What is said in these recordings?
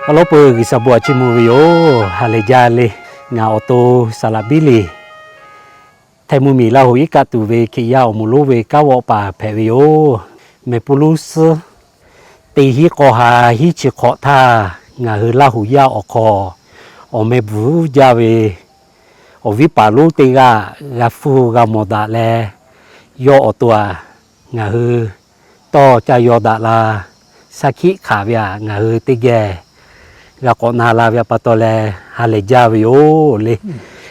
Awˬ lawn peuˬ G'uiˬsha bon aꞈ chiˇ mvuh ve yoˬ. Ha lehˬ jaˇ le. Ngaˬ awˬ to Saˍlaˍbiˉliˍ, Htaiˇ mvuhˇmiˬ Laˇ hoꞈ iˉ kaˆ tuˬ ve Hkriꞈ yaˇ awˬ moˍ lonˉ ve kanˉ g'awˆ paˍ hpehꞈ ve yoˬ. Mehˬ pun lonˉ suhˉ teˇ hinˉ k'aw ha hiˉ chi hk'awꞈ htaˇ, ngaˬ hui Laˇ hoꞈ yaˇ awˬ hk'aw awˬ meh bvuhꞈ jaˇ ve awˬ viˉ paˍ lonˉ teˇ g'aˇ g'a hpuˇ g'a mawˬ daꞈ leh, yawˇ awˬ to aꞈ ngaˬ hui tawˇ caˇ yaw daꞈ la, shaˉ hkiˆ hkanˍ ve aꞈ ngaˬ hui teˇ geh g'a k'awꞈ na la ve aꞈ pa taw leh ha lehˬ jaˇ ve yoˬ le.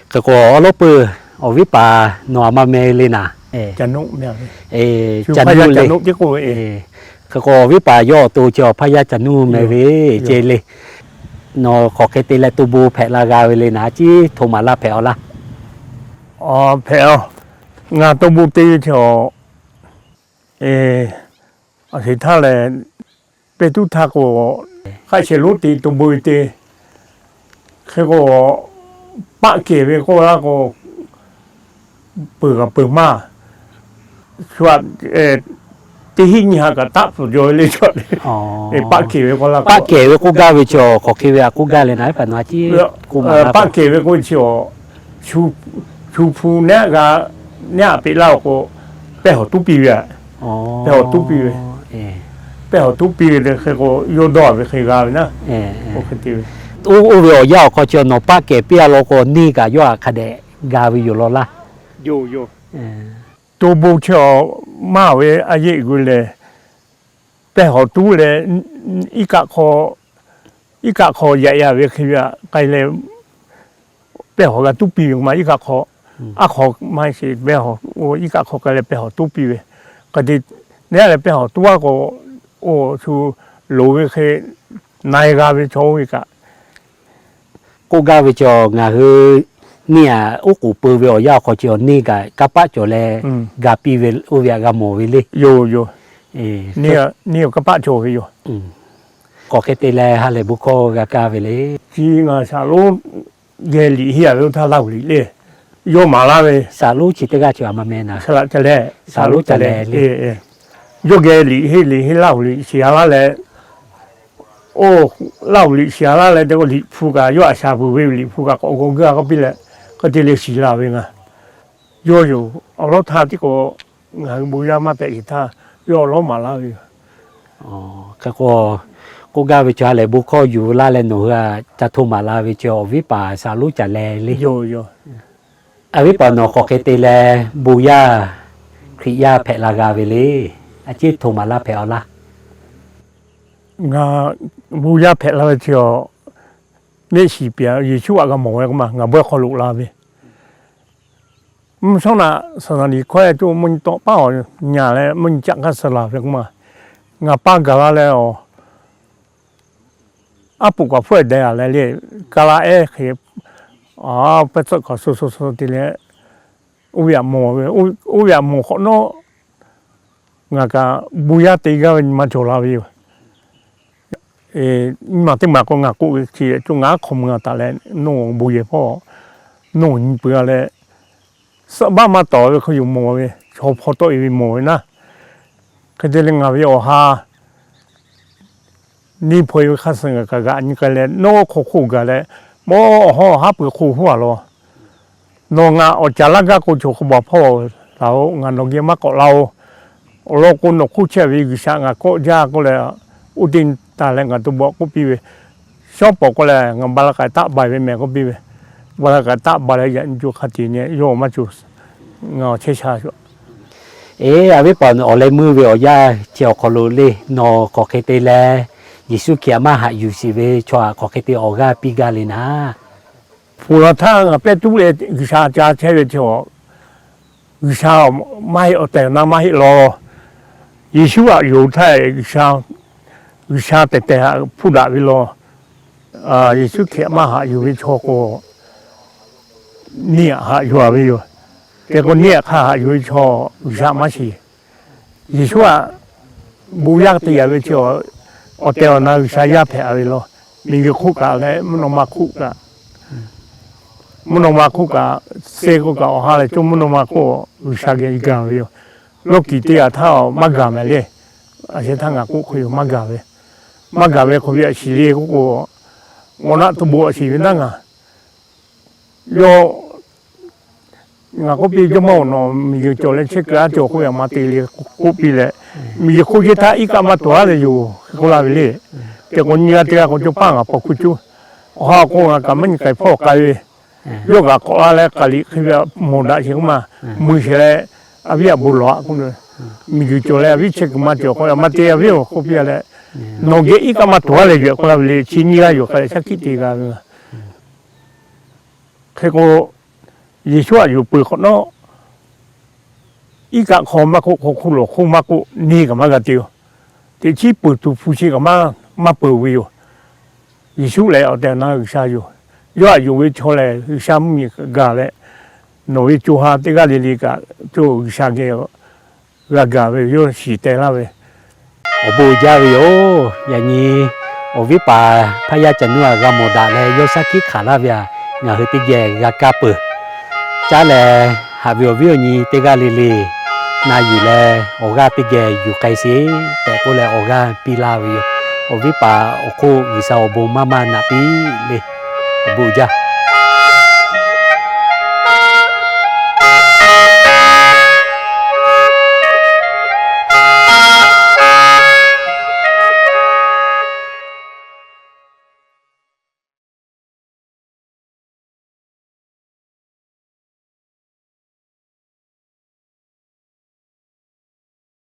Hk'e k'o awˬ lawn peuˬ awˬ viˉ paˍ nawˬ aꞈ maˇ meh le naˍ. Hk'e k'o awˬ viˉ paˍ yawˇ awˬ to chi awˬ Hpaˇ yaˇ Caˍ nuˇ meh ve ce le. Nawˬ hk'aˬ hk'e te leh to bon hpehꞈ la g'a ve le naˍ, a ciˉ hto maˍ laˇ hpehꞈ aw laˇ. Hpehꞈ, ngaˬ to bon te ve chi awˬ, a sheˍ htaˇ lehˬ, pehˇ tuˉ htaˇ k'o, hk'aˆ shehˍ lonˉ te to bon ve te. Hk'e k'o, paˆ kehˬ ve k'oˆ laˇ k'o, peuˬ kaꞈ peuˬ maˇ, shu aꞈ teˇ hinˉ nyiˇ ha kaꞈ taˆ pfuhˍ jaw ve le. Paˆ kehˬ ve k'oˆ laˇ, paˆ kehˬ ve k'oˆ gaˇ ve chi awˬ hk'aˬ hk'e ve aꞈ k'oˆ gaˇ le naˍ, paˆ kehˬ ve k'oˆ chi awˬ shu hpu neˉ g'a, neˉ aꞈ peꞈ laˇ k'o, pehˇ hawˍ tuˉ piˇ ve aꞈ. Pehˇ hawˍ tuˉ piˇ ve, pehˇ hawˍ tuˉ piˇ ve hk'e k'o, yawˇ dawˇ ve hk'e g'a ve naˉ. Oˇ ve awˬ yanˇ awˬ hk'aw chi nawˬ paˆ kehˬ piˇ a law k'o, neˇ kaꞈ yawˇ aꞈ hk'a dehꞈ g'a ve yoˬ law laˇ. To bon chi awˬ maˇ ve a yeˆ g'uiˬ lehˬ, pehˇ hawˍ tuˉ leh, iˉ kaˆ hk'aw yaꞈ yaꞈ ve hk'e ve aꞈ k'ai leh, pehˇ hawˍ g'a tuˉ piˇ ve k'o ma, iˉ kaˆ hk'aw, aˉ hk'aw maˇ heˆ sheˍ, pehˇ hawˍ iˉ kaˆ hk'aw k'ai leh pehˇ hawˍ tuˉ piˇ ve, hk'e te neˉ leh pehˇ hawˍ tuˉ a k'o, oˇ shu loˍ ve hk'e na e g'a ve chaw oˇ ve kaꞈ k'oˆ gaˇ ve chi, ngaˬ hui neˇ aꞈ oˉ k'oˍ peu ve awˬ yanˇ awˬ hk'aw chi awˬ neˇ kaꞈ kanˇ paˆ cawˬ leh ga piˇ ve oˇ ve aꞈ g'a mawˬ ve le. Yoˬ yoˬ. Neˇ kanˇ paˆ cawˬ ve yoˬ. K'awꞈ hk'e te leh ha lehˬ bon hkawˇ g'a kaˇ ve le. Chi ngaˬ shaˍ lonˉ geh liꞈ henˇ a ve oˇ htaˇ Laˇ huˍ liꞈ le. Yawˇ maˍ laˇ ve shaˍ lonˉ chi teˇ g'aˇ chi a ma meh naˍ, shaˍ lonˉ ca leh le. Yawˇ geh liꞈ henˇ liꞈ henˇ Laˇ huˍ liꞈ shiˍ a laˇ leh, oˇ Laˇ huˍ liꞈ shiˍ a laˇ leh te k'o, liꞈ hpu kaꞈ yawˇ aꞈ shaˍ vuiˬ ve liꞈ hpu kaꞈ k'awꞈ g'aw geuˆ a k'oˆ piˇ leh, hk'e te leh shiˍ la ve ngaˬ. Yawˇ yoˬ. Awˬ lawn htaˇ tiˉ k'o, ngaˬ hui bon yaˇ maˇ hpehꞈ sheˍ htaˇ, yawˇ awˬ lawn maˍ laˇ ve yoˬ. Hk'e k'o, k'oˆ gaˇ ve chi ha lehˬ bon hkawˇ yuˬ laˇ leh nawˬ hui aꞈ ca hto maˍ la ve chi awˬ viˉ paˍ shaˍ lonˉ ca leh le. A viˉ paˍ nawˬ k'awꞈ hk'e te leh bon yaˇ Hkriꞈ yaˇ hpehꞈ la g'a ve le. A ciˉ hto maˍ laˇ hpehꞈ aw laˇ. Ngaˬ bon yaˇ hpehꞈ la ve chi awˬ, neˇ shiˍ piˍ Yeˍsuˆ aꞈ g'a mawˬ ve k'o ma, ngaˬ bawehˇ hk'aw loꞈ la ve. Mvuhˇ shawˉ naꞈ saˍ naˍ liˍ hkawehˇ coˇ mvuhˇ nyi tawˆ paˉ awˬ nyi leh mvuhˇ nyi caˆ hk'aˇ suh la ve k'o ma, ngaˬ paˇ gaˬ la leh awˬ, aˉ poꞈ kaꞈ hpfuhˆ deh a leh le, ka la ehˉ hk'e, pehˇ tcuhˆ kaꞈ suh suh suh te leh, oˇ ve aꞈ mawˬ ve, oˇ ve aꞈ mawˬ hk'awꞈ nawˉ, ngaˬ kaꞈ bon yaˇ te gaˇ ve nyi ma cawˬ la ve yoˬ. Nyi ma teˇ maˬ k'o ngaˬ k'oˆ ve chi co ngaˬ aˉ hk'aw mui a taˍ leh, nawˬ bon yehˬ hpawˇ nawˬ nyi peuˬ a leh, suhˆ baˆ maˇ tawˍ ve hk'e yoˬ mawˬ ve, chaw hpawˇ tawˆ e ve mawˬ ve naˉ. Hk'e te leh ngaˬ ve awˬ ha neˇ hpaw e ve hk'aˇ suh ngaˬ kaꞈ g'aꞈ nyi k'ai leh, nawˉ hk'aw hk'oˆ gaˬ leh, mawˇ awˬ hawˉ awˬ haˉ pui hk'oˆ huˉ a law. Nawˬ ngaˬ awˬ caˍ laˇ gaˇ k'o, chaw hk'aw baˬ hpawˇ laˬ-oꞈ, ngaˬ nawˬ geh maˇ k'awꞈ laˇ-oꞈ. Awˬ lawn k'o, nawˬ hk'oˆ chehˇ ve G'uiˬsha ngaˬ kawˆ jaˇ k'oˆ leh, oˇ teˇ taˍ leh ngaˬ to bawꞈ k'oˆ piˇ ve, shawˉ pawˍ k'oˆ leh, ngaˬ ba la k'ai taˆ bai ve mehˬ k'oˆ piˇ ve, ba la k'ai taˆ bai leh yaꞈ nyi co hk'a tiꞈ nyi yawˇ maˇ cawˬ, ngaˬ awˬ chehˇ sha. Eˬ, a viˉ paˍ awˬ leh meuˇ ve awˬ yanˇ chi awˬ hk'aw lo le, nawˬ hk'aˬ hk'e te leh Yeˍsuˆ Hkriꞈ aꞈ maˇ haꞈ yuˬ sheˍ ve chaw aꞈ hk'aˬ hk'e te awˬ g'aˇ piˇ gaˇ le naˉ. Hpu la htaˇ ngaˬ pehˇ tuˉ leh G'uiˬsha ca chehˇ ve chi, G'uiˬsha maˇ heˆ, awˬ tehˬ awˬ na maˇ heˆ law. Yeˍsuˆ aꞈ yonˍ htaˇ, G'uiˬsha tehˬ tehˬ htaꞈ hpuˇ daꞈ ve law. Yeˍsuˆ Hkriꞈ maˇ haꞈ yuˬ ve chaw k'o, neˇ aꞈ haꞈ yuˬ a ve yoˬ. Hk'e k'o, neˇ aꞈ hk'a haꞈ yuˬ ve chaw G'uiˬsha maˇ shiˍ. Yeˍsuˆ aꞈ bon yaˇ te yaꞈ ve chi, awˬ tehˬ awˬ na G'uiˬsha yaˇ hpehꞈ a ve law. Miˬguiˬ hk'oˆ kaꞈ leh mvuhˇ naw ma hk'oˆ kaꞈ, mvuhˇ naw ma hk'oˆ kaꞈ, suh k'oˆ kaꞈ awˬ ha lehˬ cawˇ mvuhˇ naw ma hk'oˆ G'uiˬsha geh gaˬ ve yoˬ. Lawˇ kiˍ teˇ g'aˇ htaˇ maˇ gaˬ mehˍ le. A shehˍ htaˇ ngaˬ k'oˆ hk'e yoˬ, maˇ gaˬ ve. Maˇ gaˬ ve hk'aw ve aꞈ shiˍ le k'oˆ k'o, Ngawˬ naˆ tuˬ bon a shiˍ ve naˉ ngaˬ, yawˇ ngaˬ k'oˆ piˇ, Jawˇmawˇ-oˬ, nawˬ miˬguiˬ cawˬ leh chehˇ kuiˬ a cawˬ k'oˆ ve a ma te le k'oˆ piˇ leh, miˬguiˬ hk'oˆ yehˇ htaˇ iˉ kaˆ maˇ tuˬ a leh yoˬ hk'e k'oˆ laˇ ve le. Te k'o nyi g'a teˇ g'aˇ k'o cawˇ paˇ ngaˬ paw hkuˇ cuˇ, awˬ ha k'o ngaˬ kaꞈ maˇ nyi k'ai hpawˇ k'ai ve, yawˇ kaꞈ k'awꞈ la leh k'aˍ liꞈ hk'e ve mawˬ daꞈ sheˍ k'oˆ ma, mui sheˍ leh, a viˉ a bon lawˬ-a k'oˆ, miˬguiˬ cawˬ leh a viˉ chehˇ kuiˬ maˇ cawˬ k'o a ma te a viˉ-oˬ k'oˆ piˇ a leh, nawˬ geh iˉ kaˆ maˇ tuˬ a leh yoˬ k'oˆ laˇ ve le. Chi nyi g'aˇ yoˬ k'ai leh shaˉ hkiˆ te g'a ve. Hk'e k'o, Yeˍsuˆ aꞈ yuˬ peuˬ hk'awꞈ nawˉ, iˉ kaˆ hk'aw maˇ k'oˆ, hk'aw hk'oˆ lawˬ hk'oˆ maˇ k'oˆ, neˇ kaꞈ maˇ g'a te-oˬ. Teꞈ chiˉ peuˬ tuˬ hpu chi kaꞈ maˇ peuˬ ve yoˬ. Yeˍsuˆ lehˬ awˬ tehˬ awˬ na G'uiˬsha yoˬ. Yawˇ aꞈ yonˍ ve chaw lehˬ G'uiˬsha mvuhˇmiˬ gaˬ leh, nawˬ ve co ha teˇ g'aˇ le le kaꞈ cawˇ G'uiˬsha geh g'a gaˬ ve yawˇ shiˍ teh laˇ ve, awˬ bon jaˇ ve yoˬ. Yaꞈ nyi awˬ viˉ paˍ Hpaˇ yaˇ Caˬ nuˇ aꞈ g'a mawˬ daꞈ leh yawˇ shaˉ hkiˆ hk'aˬ laˇ ve aꞈ, ngaˬ hui teˇ geh g'a kaˇ peuˬ. Caˉ leh haꞈ ve awˬ viˉ awˬ nyi teˇ g'aˇ le le na yuˬ leh awˬ g'aˇ teˇ geh yuˬ k'ai sheˍ tehꞈ k'oˆ leh awˬ g'aˇ piˇ laˇ ve yoˬ. Awˬ viˉ paˍ awˬ hk'oˆ G'uiˬsha awˬ bon maˇ maˇ naꞈ piˇ le. Awˬ bon jaˇ.